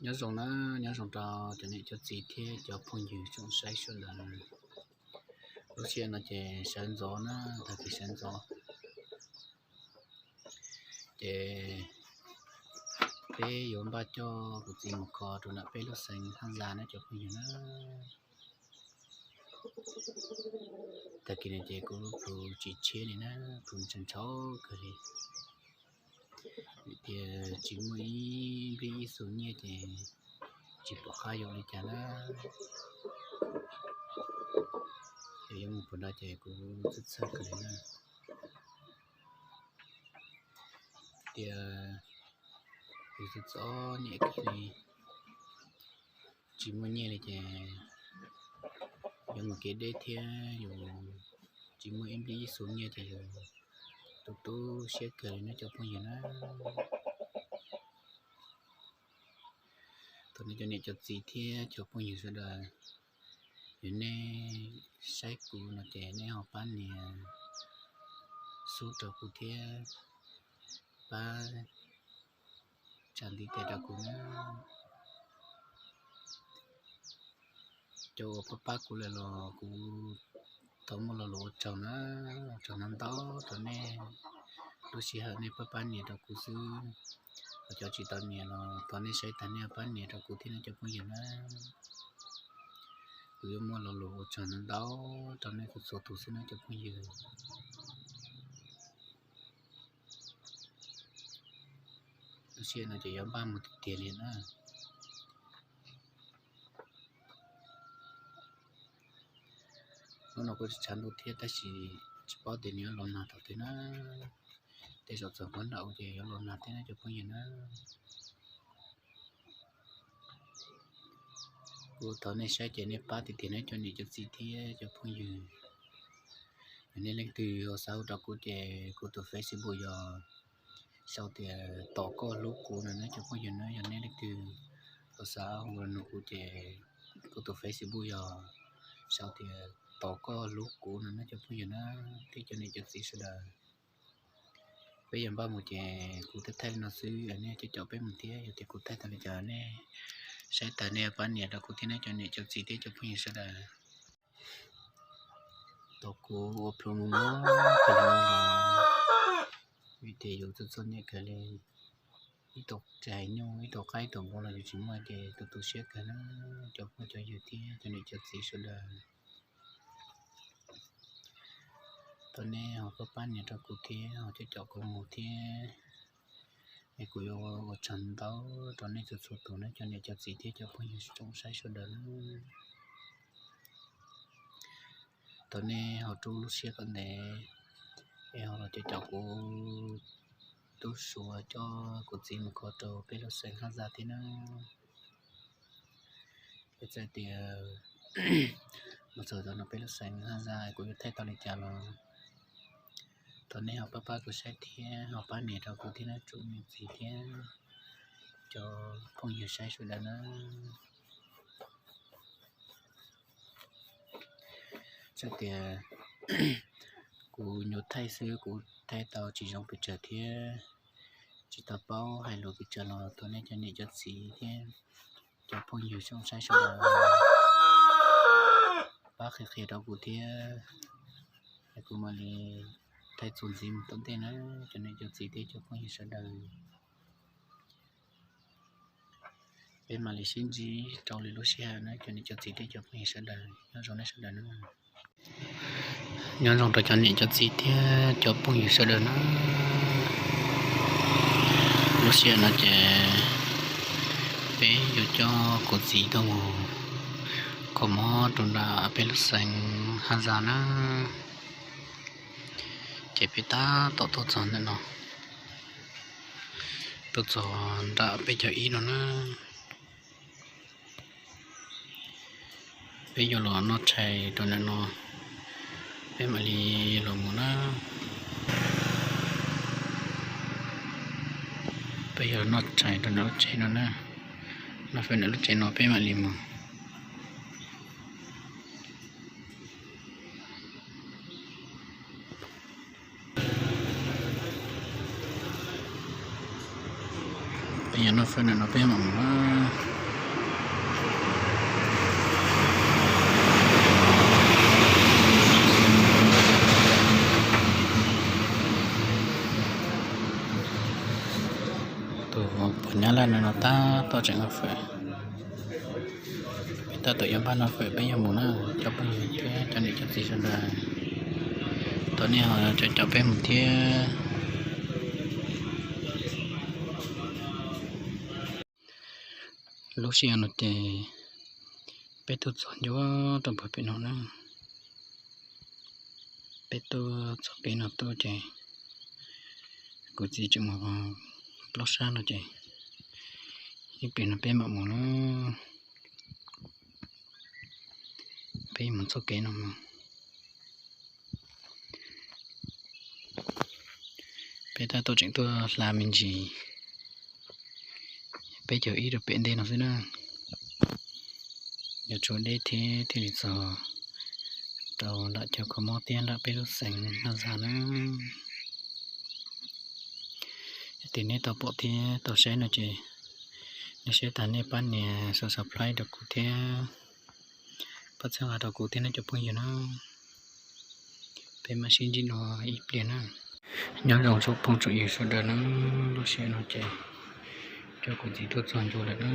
Nyob zoo na, nyob zoo rau cov niam cov txiv thiab cov phooj ywg tsoom saib sawv daws. Lub sij hawm no ces sawv ntxov na, tag kis sawv ntxov, ces peb yuav npaj coj kuv txiv mus kho rau nram peb lub xeev Haj Zaj na cov phooj ywg na. Tag kis no ces kuv pluag tsis tshiab li na, pluag ntshav ntshav kawg li. Vim tias tsis muaj ib npib ib xu nyiaj ces tsis pom qab yuav li cas na. Ces yuav mus puas nrad ces kuv txhawj txhawj kawg li na. Tias yus txom txom nyem kawg li, tsis muaj nyiaj li ces yuav mus kev deb thiab yus tsis muaj ib npib ib xu nyiaj ces yus tu tu siab kawg li na cov phooj ywg na. Thaum nej cov niam cov txiv thiab cov phooj ywg sawv daws, yog nej saib kuv no ces nej ho pab nias sub rau kuv thiab pab tsa ntiv tes rau kuv na. Cov uas pab pab kuv lawm los kuv thov muaj lo lus ua tsaug na, ua tsaug ntau ntau rau nej. Lub sij hawm nej pab pab nias rau kuv xwb, ho cov tsis tau nias los thov nej saib tag nej pab nias rau kuv thiab na cov phooj ywg na. Kuv yuav muaj lo lus ua tsaug ntau ntau rau nej txhua txhua tus xwb na cov phooj ywg. Lub sij hawm no ces yuav npaj mus tiag tiag li na. Hnub no kuj tshav ntuj thiab tab sis tsis paub tias nws yuav los nag thaum twg na. Tej zaum txog pab nram ces yuav los nag thiab na cov phooj ywg na. Kuv thov nej saib ces nej pab tiag tiag na cov niam cov txiv thiab cov phooj ywg. Yog nej leej twg ho xav hu rau kuv ces kuv tus Facebook yog sau tias Tos Koj Hlub Kuv no na cov phooj ywg na. Yog nej leej twg ho xav hu rau kuv ces kuv tus Facebook yog sau tias Tos Koj Hlub Kuv no na cov phooj ywg na. Thiab cov niam cov txiv sawv daws, peb yuav npaj mus ces kuv thiaj thaij li no xwb, nej coj caum peb mus thiab. Yog tias kuv thaij tau li cas nej saib tas nej pab nias rau kuv thiab na cov niam cov txiv thiab cov phooj ywg sawv daws. Tau kuv ua plhu mus muab kawg li no los, vim tias yus txom txom nyem kawg li, ib tug tsis hais nyuj, ib tug qaib ib tug npua los yus tsis muaj ces tu tu siab kawg na cov phooj cov ywg thiab cov niam cov txiv sawv daws. Thov nej ho pab pab nias rau kuv thiab ho coj caum kuv mus thiab, es kuv yuav ua tsaug ntau rau nej txhua txhua tus na cov niam cov txiv thiab cov phooj ywg tsoom saib sawv daws na. Thov nej ho rub lub siab kom ntev es ho los coj caum kuv tub Suav coj kuv txiv mus kho rau peb lub xeev Haj Zaj thiab na. Peb txhais tias mus txog tau no peb lub xeev Haj Zaj kuv yuav thaij tau li cas los thov nej ho pab pab kuv saib thiab ho pab nias rau kuv thiab na tsoom niam txiv thiab cov phooj ywg saib sawv daws na. Txhais tias kuv nyuam thaij xwb kuv thaij tau tsis zoo pes tsawg thiab tsis tau paub hais lus pes tsawg los thov nej cov niam cov txiv thiab cov phooj ywg tsoom saib sawv daws pab qhia qhia rau kuv thiab, es kuv mam li thaij txuas ntxiv mus tom ntej na cov niam cov txiv thiab cov phooj ywg sawv daws. Peb mam li sib ntsib rau lwm lub sij hawm na cov niam cov txiv thiab cov phooj ywg sawv daws, nyob zoo nej sawv daws na. Nyob zoo rau cov niam cov txiv thiab cov phooj ywg sawv daws na. Lub sij hawm no ces peb yuav coj kuv txiv tuaj mus kho mob rau nram peb lub xeev Haj Zaj na. Ces peb tab tom tuaj txog ntawm no, tuaj txog nram peb caug ib no na. Peb yuav los noj tshais rau ntawm no, peb mam li los mus na. Peb yuav los noj tshais rau ntawm lub tsev no na, noj fawm ntawm lub tsev no peb mam li mus. Yog noj fawm no peb mam mus na. Tus pog Nyab Laj no no tab tom tseem noj fawm. Peb tab tom yuav npaj noj fawm peb yuav mus na, cov phooj ywg thiab cov niam cov txiv sawv daws, thov nej ho caum caum peb mus thiab. Lub sij hawm no ces peb tuaj txog ntua rau pem no na. Peb tuaj txog kev no tuaj ces kuv txiv tseem mus plaub sab no ces ib pliag no peb mam mus na. Peb mus txoj kev no mus. Peb tab tom tseem tuaj hla me ntsis, peb caug ib rau pem ntej no xwb na. Yuav tshuav deb thiab thiaj li txog rau nram chaw kho mob thiab nram peb lub xeev Haj Zaas na. Yog tias nej tau pom thiab tau saib no ces nej saib tas nej pab nias subscribe rau kuv thiab pab txhawb nqa rau kuv thiab nej cov phooj ywg na. Peb mam sib ntsib dua ib pliag na. Nyob zoo tsoom phooj tsoom ywg sawv daws na, lub sij hawm no ces cov kuv txiv tuaj txog ntua lawm na.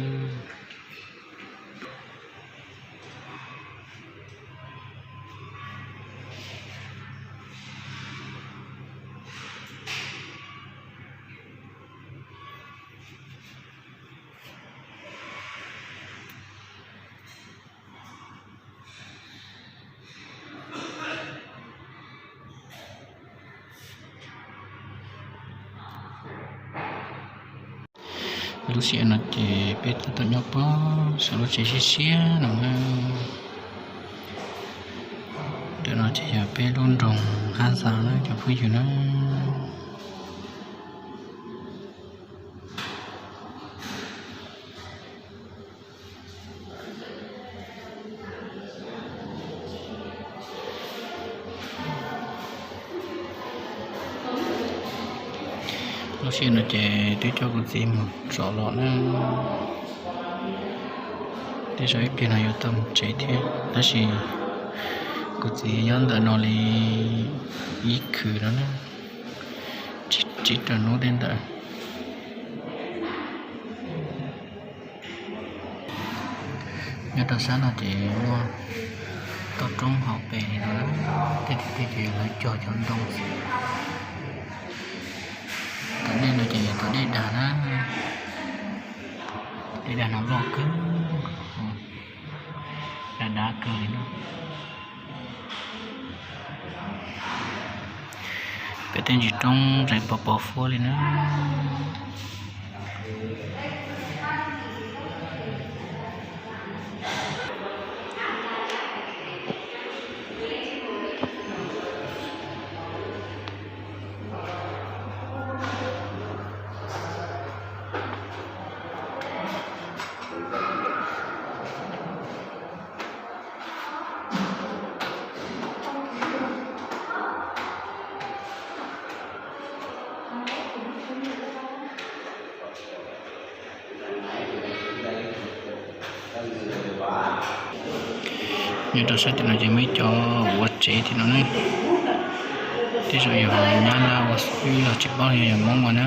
Lub sij hawm no ces peb tab tom nyob pob saum lub tsev siab siab no na. Ntawm no ces yog peb lub nroog Haj Zaas na cov phooj ywg na. Lub sij hawm no ces twb coj kuv txiv mus tsev los na. Tej zaum ib pliag no yuav tau mus tsev thiab tab sis kuv txiv nyob ntawm no li ib khwv no na, tsib rau hnub tej ntawd. Nyob rau sab no ces muaj toj roob hauv pes li no, tej tim tej ces lawv cog cov ntoo xwb. Tom dej no ces yog tom dej dag na, dej dag no loj kawg, dag dav kawg li na. Pem tej ntsis roob ntsees pos pos huab li na. Nyob rau sab tim no ces muaj ib co ua tsev tim no ne. Tej zaum yog Nyab Laj ua xwb los tsis paub, yog Hmoob ua na.